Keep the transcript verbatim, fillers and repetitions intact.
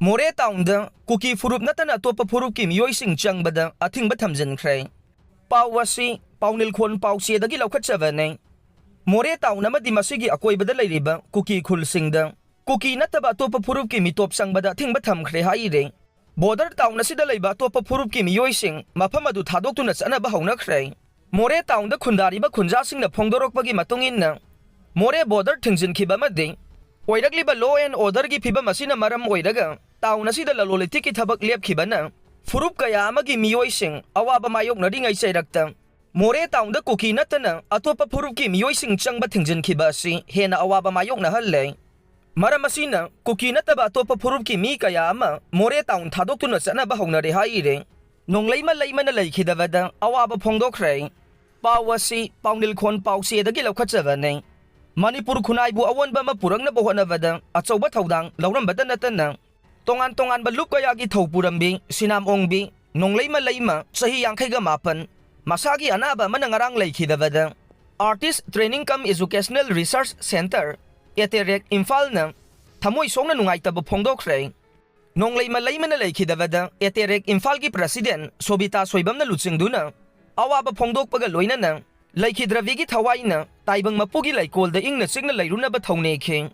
ꯃꯣꯔꯦ ꯇꯥꯎꯟꯗ ꯀꯨꯀꯤ ꯐꯨꯔꯨꯞ ꯅꯠꯇꯅ ꯑꯇꯣꯞꯄ ꯐꯨꯔꯨꯞꯀꯤ ꯃꯤꯑꯣꯏꯁꯤꯡ ꯆꯪꯕꯗ ꯑꯊꯤꯡꯕ ꯊꯝꯖꯤꯟꯈ꯭ꯔꯦ꯫ ꯄꯥꯎ ꯑꯁꯤ ꯄꯥꯎꯅꯤꯜꯈꯣꯟ ꯄꯥꯎꯆꯦꯗꯒꯤ ꯂꯧꯈꯠꯆꯕꯅꯤ꯫ ꯃꯣꯔꯦ ꯇꯥꯎꯟ ꯑꯃꯗꯤ ꯃꯁꯤꯒꯤ ꯑꯀꯣꯏꯕꯗ ꯂꯩꯔꯤꯕ ꯀꯨꯀꯤ ꯈꯨꯜꯁꯤꯡꯗ ꯀꯨꯀꯤ ꯅꯠꯇꯕ ꯑꯇꯣꯞꯄ ꯐꯨꯔꯨꯞꯀꯤ ꯃꯤꯇꯣꯞ ꯆꯪꯕꯗ ꯑꯊꯤꯡꯕ ꯊꯝꯈ꯭ꯔꯦ ꯍꯥꯏꯔꯤ꯫ ꯕꯣꯔꯗꯔ ꯇꯥꯎꯟ ꯑꯁꯤꯗ ꯂꯩꯕ ꯑꯇꯣꯞꯄ ꯐꯨꯔꯨꯞꯀꯤ ꯃꯤꯑꯣꯏꯁꯤꯡ ꯃꯐꯝ ꯑꯗꯨ ꯊꯥꯗꯣꯛꯇꯨꯅ ꯆꯠꯅꯕ ꯍꯧꯅꯈ꯭ꯔꯦ꯫ ꯃꯣꯔꯦ ꯇꯥꯎꯟꯗ ꯈꯨꯟꯗꯥꯔꯤꯕ ꯈꯨꯟꯖꯥꯁꯤꯡꯅ ꯐꯣꯡꯗꯣꯔꯛꯄꯒꯤ ꯃꯇꯨꯡ ꯏꯟꯅ, ꯃꯣꯔꯦ ꯕꯣꯔꯗꯔ ꯊꯤꯡꯖꯤꯟꯈꯤꯕ ꯑꯃꯗꯤ ꯑꯣꯏꯔꯛꯂꯤꯕ law and orderꯒꯤ ꯐꯤꯕꯝ ꯑꯁꯤꯅ ꯃꯔꯝ ꯑꯣꯏꯔꯒ ꯇꯥꯎꯟ ꯑꯁꯤꯗ ꯂꯂꯣꯟ ꯏꯇꯤꯛꯀꯤ ꯊꯕꯛ ꯂꯦꯞꯈꯤꯕꯅ ꯐꯨꯔꯨꯞ ꯀꯌꯥ ꯑꯃꯒꯤ ꯃꯤꯑꯣꯏꯁꯤꯡ ꯑꯋꯥꯕ ꯃꯥꯌꯣꯛꯅꯔꯤꯉꯩ ꯆꯩꯔꯛꯇ ꯃꯣꯔꯦ ꯇꯥꯎꯟꯗ ꯀꯨꯀꯤ ꯅꯠꯇꯅ ꯑꯇꯣꯞꯄ ꯐꯨꯔꯨꯞꯀꯤ ꯃꯤꯑꯣꯏꯁꯤꯡ ꯆꯪꯕ ꯊꯤꯡꯖꯤꯟꯈꯤꯕ ꯑꯁꯤ ꯍꯦꯟꯅ ꯑꯋꯥꯕ ꯃꯥꯌꯣꯛꯅꯍꯜꯂꯦ꯫ ꯃꯔꯝ ꯑꯁꯤꯅ ꯀꯨꯀꯤ ꯅꯠꯇꯕ ꯑꯇꯣꯞꯄ ꯐꯨꯔꯨꯞꯀꯤ ꯃꯤ ꯀꯌꯥ ꯑꯃ ꯃꯣꯔꯦ ꯇꯥꯎꯟ ꯊꯥꯗꯣꯛꯇꯨꯅ ꯆꯠꯅꯕ ꯍꯧꯅꯔꯦ ꯍꯥꯏꯔꯤ꯫ ꯅꯣꯡꯂꯩꯃ ꯂꯩꯃꯅ ꯂꯩꯈꯤꯗꯕꯗ ꯑꯋꯥꯕ ꯐꯣꯡꯗꯣꯛꯈ꯭ꯔꯦ꯫ ꯄꯥꯎ ꯑꯁꯤ ꯄꯥꯎꯅꯤꯜꯈꯣꯟ ꯄꯥꯎꯆꯦꯗꯒꯤ ꯂꯧꯈꯠꯆꯕꯅꯤ꯫ ꯃꯅꯤꯄꯨꯔ ꯈꯨꯟꯅꯥꯏꯕꯨ ꯑꯑꯣꯟꯕ ꯑꯃ ꯄꯨꯔꯛꯅꯕ ꯍꯣꯠꯅꯕꯗ ꯑꯆꯧꯕ ꯊꯧꯗꯥꯡ ꯂꯧꯔꯝꯕꯇ ꯅꯠꯇꯅ, ꯇꯣꯉꯥꯟ ꯇꯣꯉꯥꯟꯕ ꯂꯨꯞ ꯀꯌꯥꯒꯤ ꯊꯧ ꯄꯨꯔꯝꯕꯤ ꯁꯤꯅꯥꯝ ꯑꯣꯡꯕꯤ ꯅꯣꯡꯂꯩꯃ ꯂꯩꯃ, ꯆꯍꯤ ꯌꯥꯡꯈꯩꯒ ꯃꯥꯄꯟ, ꯃꯁꯥꯒꯤ ꯑꯅꯥꯕ ꯑꯃꯅ ꯉꯔꯥꯡ ꯂꯩꯈꯤꯗꯕꯗ Artist Training cum Educational Research Centre, ꯑꯦꯇꯦꯔꯦꯛ, ꯏꯝꯐꯥꯜꯅ ꯊꯃꯣꯏ ꯁꯣꯛꯅ ꯅꯨꯡꯉꯥꯏꯇꯕ ꯐꯣꯡꯗꯣꯛꯈ꯭ꯔꯦ꯫ ꯅꯣꯡꯂꯩꯃ ꯂꯩꯃꯅ ꯂꯩꯈꯤꯗꯕꯗ ꯑꯦꯇꯦꯔꯦꯛ ꯏꯝꯐꯥꯜꯒꯤ ꯄ꯭ꯔꯁꯤꯗꯦꯟ ꯁꯣꯕꯤꯇꯥ ꯁꯣꯏꯕꯝꯅ ꯂꯨꯆꯤꯡꯗꯨꯅ ꯑꯋꯥꯕ ꯐꯣꯡꯗꯣꯛꯄꯒ ꯂꯣꯏꯅꯅ ꯂꯩꯈꯤꯗ꯭ꯔꯕꯤꯒꯤ ꯊꯋꯥꯏꯅ ꯇꯥꯏꯕꯪ ꯃꯄꯨꯒꯤ ꯂꯩꯀꯣꯜꯗ ꯏꯪꯅ ꯆꯤꯛꯅ ꯂꯩꯔꯨꯅꯕ ꯊꯧꯅꯦꯈꯤ꯫